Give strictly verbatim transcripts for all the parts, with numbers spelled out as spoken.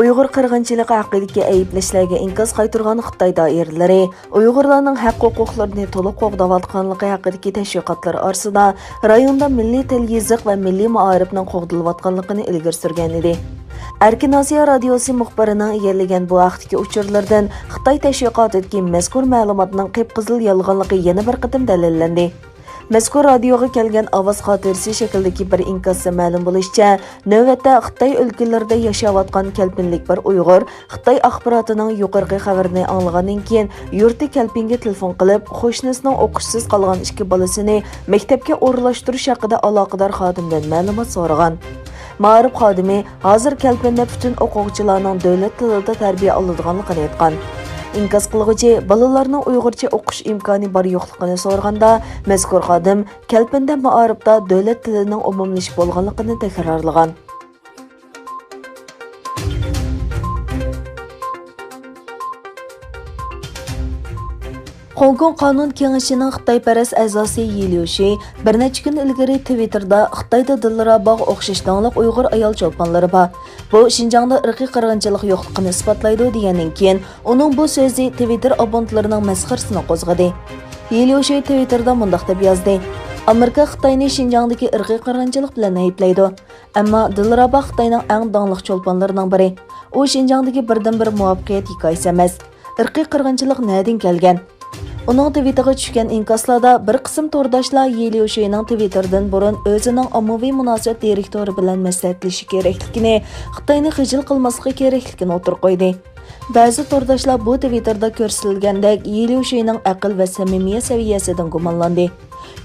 ئۇيغۇر قىرغىنچىلىقى ھەققىدىكى ئەيىبلەشلەرگە ئىنكاس قايتۇرغان خىتاي دائىرىلىرى ئۇيغۇرلارنىڭ ھەق-ھوقۇقلىرىنى تولۇق قوغداۋاتقانلىقى ھەققىدىكى تەشۋىقاتلار ئارىسىدا رايوندا مىللىي تىل، يېزىق ۋە مىللىي مائارىپنىڭ قوغدىلىۋاتقانلىقىنى ئىلگىرى سۈرگەنىدى. ئەركىن ئاسىيا رادىيوسى مۇخبىرىنىڭ ئىگىلىگەن بۇ ھەقتىكى ئۇچۇرلىرىدىن خىتاي تەشۋىقاتىدىكى مەزكۇر مەلۇماتنىڭ قىپقىزىل يالغانلىقى يەنە بىر قېتىم دەلىللەندى. مەزكۇر رادىيوغا كەلگەن ئاۋاز خاتىرىسى شەكلىدىكى بىر ئىنكاستا مەلۇم بولۇشىچە، نۆۋەتتە خىتاي ئۆلكىلىرىدە ياشاۋاتقان كەلپىنلىك بىر ئۇيغۇر خىتاي ئاخباراتىنىڭ يۇقىرىقى خەۋىرىنى ئاڭلىغاندىن كېيىن، يۇرتى كەلپىنگە تېلېفون قىلىپ، قوشنىسىنىڭ ئوقۇشسىز قالغان ئىككى بالىسىنى مەكتەپكە ئورۇنلاشتۇرۇش ھەققىدە ئالاقىدار خادىمدىن مەلۇمات سورىغان. مائارىپ خادىمى ھازىر كەلپىندە پۈتۈن ئوقۇغۇچىلارنىڭ دۆلەت تىلىدا تەربىيە ئالىدىغانلىقىنى ئېيتقان. ئىنكاس قىلغۇچى بالىلارنىڭ ئۇيغۇرچە ئوقۇش ئىمكانى بار-يوقلۇقىنى سورىغاندا، مەزكۇر خادىم كەلپىندە مائارىپتا دۆلەت تىلىنىڭ ئومۇملىشىپ بولغانلىقىنى تەكرارلىغان. خوڭكوڭ قانۇن كېڭىشىنىڭ خىتايپەرەس ئەزاسى يى ليۇشۈي بىر نەچچە كۈن ئىلگىرى تىۋىتتېردا خىتايدا دىلراباغا ئوخشاش داڭلىق ئۇيغۇر ئايال چولپانلىرى بار. بۇ شىنجاڭدا ئىرقىي قىرغىنچىلىق يوقلۇقىنى ئىسپاتلايدۇ دېگەندىن كېيىن، ئۇنىڭ بۇ سۆزى تىۋىتتېر ئابونتلىرىنىڭ مەسخىرىسىنى قوزغىدى. يى ليۇشۈي تىۋىتتېردا مۇنداق دەپ يازدى: ئامېرىكا خىتاينى شىنجاڭدىكى ئىرقىي قىرغىنچىلىق بىلەن ئەيىبلەيدۇ. ئەمما دىلراباغ خىتاينىڭ ئەڭ داڭلىق چولپانلىرىنىڭ بىرى. ئۇ شىنجاڭدىكى بىردىنبىر مۇۋەپپەقىيەت ھېكايىسى ئەمەس. ئىرقىي قىرغىنچىلىق نەدىن كەلگەن؟ ئۇنىڭ تىۋىتىغا چۈشكەن ئىنكاسلاردا بىر قىسىم تورداشلار يى ليۇشۈينىڭ تىۋىتتېردىن بۇرۇن ئۆزىنىڭ ئاممىۋى مۇناسىۋەت دىرېكتورى بىلەن مەسلىھەتلىشىشى كېرەكلىكىنى، خىتاينى خىجىل قىلماسلىقى كېرەكلىكىنى ئوتتۇرىغا قويدى. بەزى تورداشلار بۇ تىۋىتتېردا كۆرسىتىلگەندەك يى ليۇشۈينىڭ ئەقىل ۋە سەمىمىيەت سەۋىيەسىدىن گۇمانلاندى.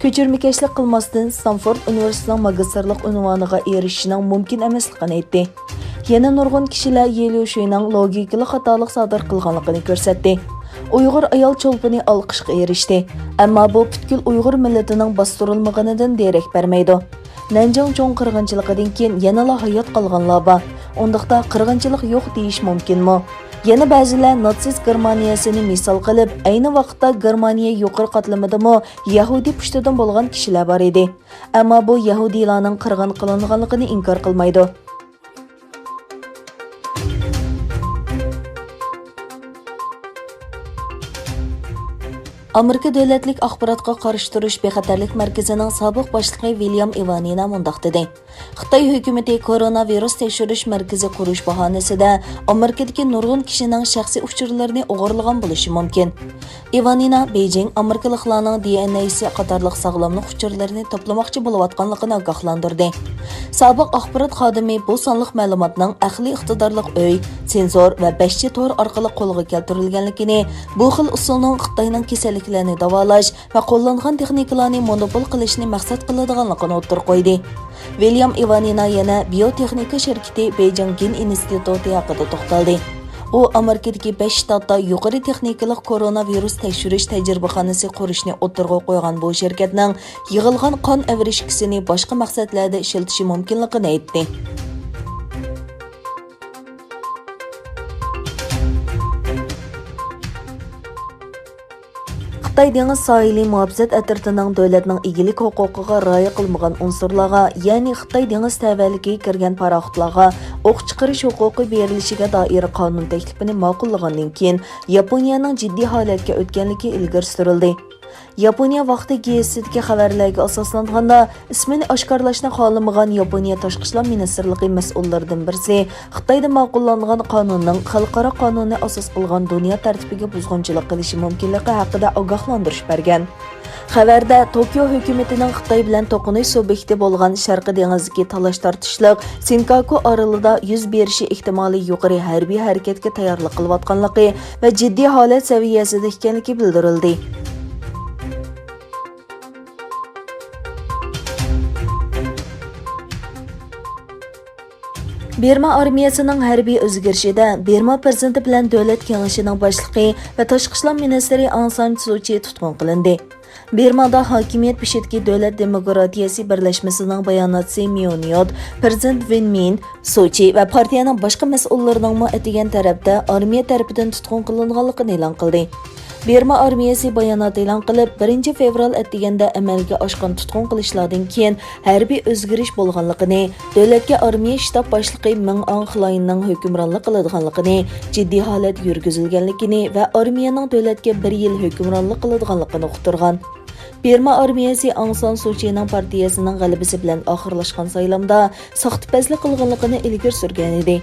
كۆچۈرمىكەشلىك قىلماستىن، ستانفورد ئۇنىۋېرسىتېتىنىڭ ماگىستىرلىق ئۇنۋانىغا ئېرىشىشىنىڭ مۇمكىن ئەمەسلىكىنى ئېيتتى. يەنە نۇرغۇن كىشىلەر يى ليۇشۈينىڭ لوگىكىلىق خاتالىق سادىر قىلغانلىقىنى كۆرسەتتى. ئۇيغۇر ئايال چولپىنى ئالقىشقا ئېرىشتى. ئەمما بۇ پۈتكۈل ئۇيغۇر مىللىتىنىڭ باستۇرۇلمىغىنىدىن دېرەك بەرمەيدۇ. نەنجىڭ چوڭ قىرغىنچىلىقىدىن كېيىن يەنىلا ھايات قالغانلار بار. ئۇنداقتا قىرغىنچىلىق يوق دېيىش مۇمكىنمۇ؟ يەنە بەزىلەر ناتسىست گېرمانىيەسىنى مىسال قىلىپ، ئەينى ۋاقىتتا گېرمانىيە يۇقىرى قاتلىمىدىمۇ يەھۇدىي پۇشتىدىن بولغان كىشىلەر بار ئىدى. ئەمما بۇ يەھۇدىيلارنىڭ قىرغىن قىلىنغانلىقىنى ئىنكار قىلمايدۇ. ئامېرىكا دۆلەتلىك ئاخباراتقا قارشى تۇرۇش بىخەتەرلىك مەركىزىنىڭ سابىق باشلىقى ۋىليام ئىۋانىنا مۇنداق دېدى: خىتاي ھۆكۈمىتى كورونا ۋىرۇس تەكشۈرۈش مەركىزى قۇرۇش باھانىسىدە ئامېرىكىدىكى نۇرغۇن كىشىنىڭ شەخسىي ئۇچۇرلىرىنى ئوغرىلىغان بولۇشى مۇمكىن. ئىۋانىنا بېيجىڭ ئامېرىكىلىقلارنىڭ دى ئېن ئەيسى قاتارلىق ساغلاملىق ئۇچۇرلىرىنى توپلىماقچى بولۇۋاتقانلىقىنى ئاگاھلاندۇردى. سابىق ئاخبارات خادىمى بۇ سانلىق مەلۇماتنىڭ ئەقلىي ئىقتىدارلىق ئۆي، سېنسور ۋە بەشچە تور ئارقىلىق قولغا كەلتۈرۈلگەنلىكىنى، بۇ خىل ئۇسۇلنىڭ خىتاينىڭ كېسەللىكلەرنى داۋالاش ۋە قوللانغان تېخنىكىلارنى مونوپول قىلىشنى مەقسەت قىلىدىغانلىقىنى ئوتتۇرىغا قويدى. ۋىليام ئىۋانىنا يەنە بىيوتېخنىكا شىركىتى بېيجىڭ گېن ئىنستىتۇتى ھەققىدە توختالدى. ئۇ ئامېرىكىدىكى بەش شتاتتا يۇقىرى تېخنىكىلىق كورونا ۋىرۇس تەكشۈرۈش تەجرىبىخانىسى قۇرۇشنى ئوتتۇرىغا قويغان بۇ شىركەتنىڭ يىغىلغان قان ئەۋرىشكىسىنى باشقا مەقسەتلەردە ئىشلىتىشى مۇمكىنلىقىنى ئېيتتى. خىتاي دېڭىز ساھىلى مۇھاپىزەت ئەترىتىنىڭ دۆلەتنىڭ ئىگىلىك ھوقۇقىغا رىئايە قىلمىغان ئۇنسۇرلارغا، يەنى خىتاي دېڭىز تەۋەلىكىگە كىرگەن پاراخوتلارغا ئوق چىقىرىش ھوقۇقى بېرىلىشىگە دائىر قانۇن تەكلىپىنى ماقۇللىغاندىن كېيىن، ياپونىيەنىڭ جىددىي ھالەتكە ئۆتكەنلىكى ئىلگىرى سۈرۈلدى. ياپونىيە ۋاقتى گېزىتىدىكى خەۋەرلەرگە ئاساسلانغاندا، ئىسمىنى ئاشكارىلاشنى خالىمىغان ياپونىيە تاشقى ئىشلار مىنىستىرلىقى مەسئۇللىرىدىن بىرسى خىتايدا ماقۇللانغان قانۇننىڭ خەلقئارا قانۇننى ئاساس قىلغان دۇنيا تەرتىپىگە بۇزغۇنچىلىق قىلىشى مۇمكىنلىكى ھەققىدە ئاگاھلاندۇرۇش بەرگەن. خەۋەردە توكيو ھۆكۈمىتىنىڭ خىتاي بىلەن توقۇنۇش سۇبيېكتى بولغان شەرقىي دېڭىزدىكى تالاش-تارتىشلىق سىنكاكۇ ئارىلىدا يۈز بېرىشى ئېھتىمالىي يۇقىرى ھەربىي ھەرىكەتكە تەييارلىق قىلىۋاتقانلىقى ۋە جىددىي ھالەت سەۋىيەسىدە ئىكەنلىكى بىلدۈرۈلدى. بىرما ئارمىيەسىنىڭ ھەربىي ئۆزگىرىشىدە بىرما پىرېزىدېنتى بىلەن دۆلەت كېڭىشىنىڭ باشلىقى ۋە تاشقى ئىشلار مىنىستىرى ئاڭ سان سۇچى تۇتقۇن قىلىندى. بىرمادا ھاكىمىيەت بېشىدىكى دۆلەت دېموكراتىيەسى بىرلەشمىسىنىڭ باياناتچىسى ميونيود، پىرېزىدېنت ۋىن مىنت، سوچى ۋە پارتىيەنىڭ باشقا مەسئۇللىرىنىڭمۇ ئەتىگەن تەرەپتە ئارمىيە تەرىپىدىن تۇتقۇن قىلىنغانلىقىنى ئېلان قىلدى. بىرما ئارمىيەسى بايانات ئېلان قىلىپ، بىرىنچى فېۋرال ئەتىگەندە ئەمەلگە ئاشقان تۇتقۇن قىلىشلاردىن كېيىن ھەربىي ئۆزگىرىش بولغانلىقىنى، دۆلەتكە ئارمىيە شتاب باشلىقى مېڭ ئاڭ خېلاينىڭ ھۆكۈمرانلىق قىلىدىغانلىقىنى، جىددىي ھالەت يۈرگۈزۈلگەنلىكىنى ۋە ئارمىيەنىڭ دۆلەتكە بىر يىل ھۆكۈمرانلىق قىلىدىغانلىقىنى ئۇقتۇرغان. بىرما ئارمىيەسى ئاڭ سان سۇچىنىڭ پارتىيەسىنىڭ غەلىبىسى بىلەن ئاخىرلاشقان سايلامدا ساختىپەزلىك قىلغانلىقىنى ئىلگىرى سۈرگەنىدى.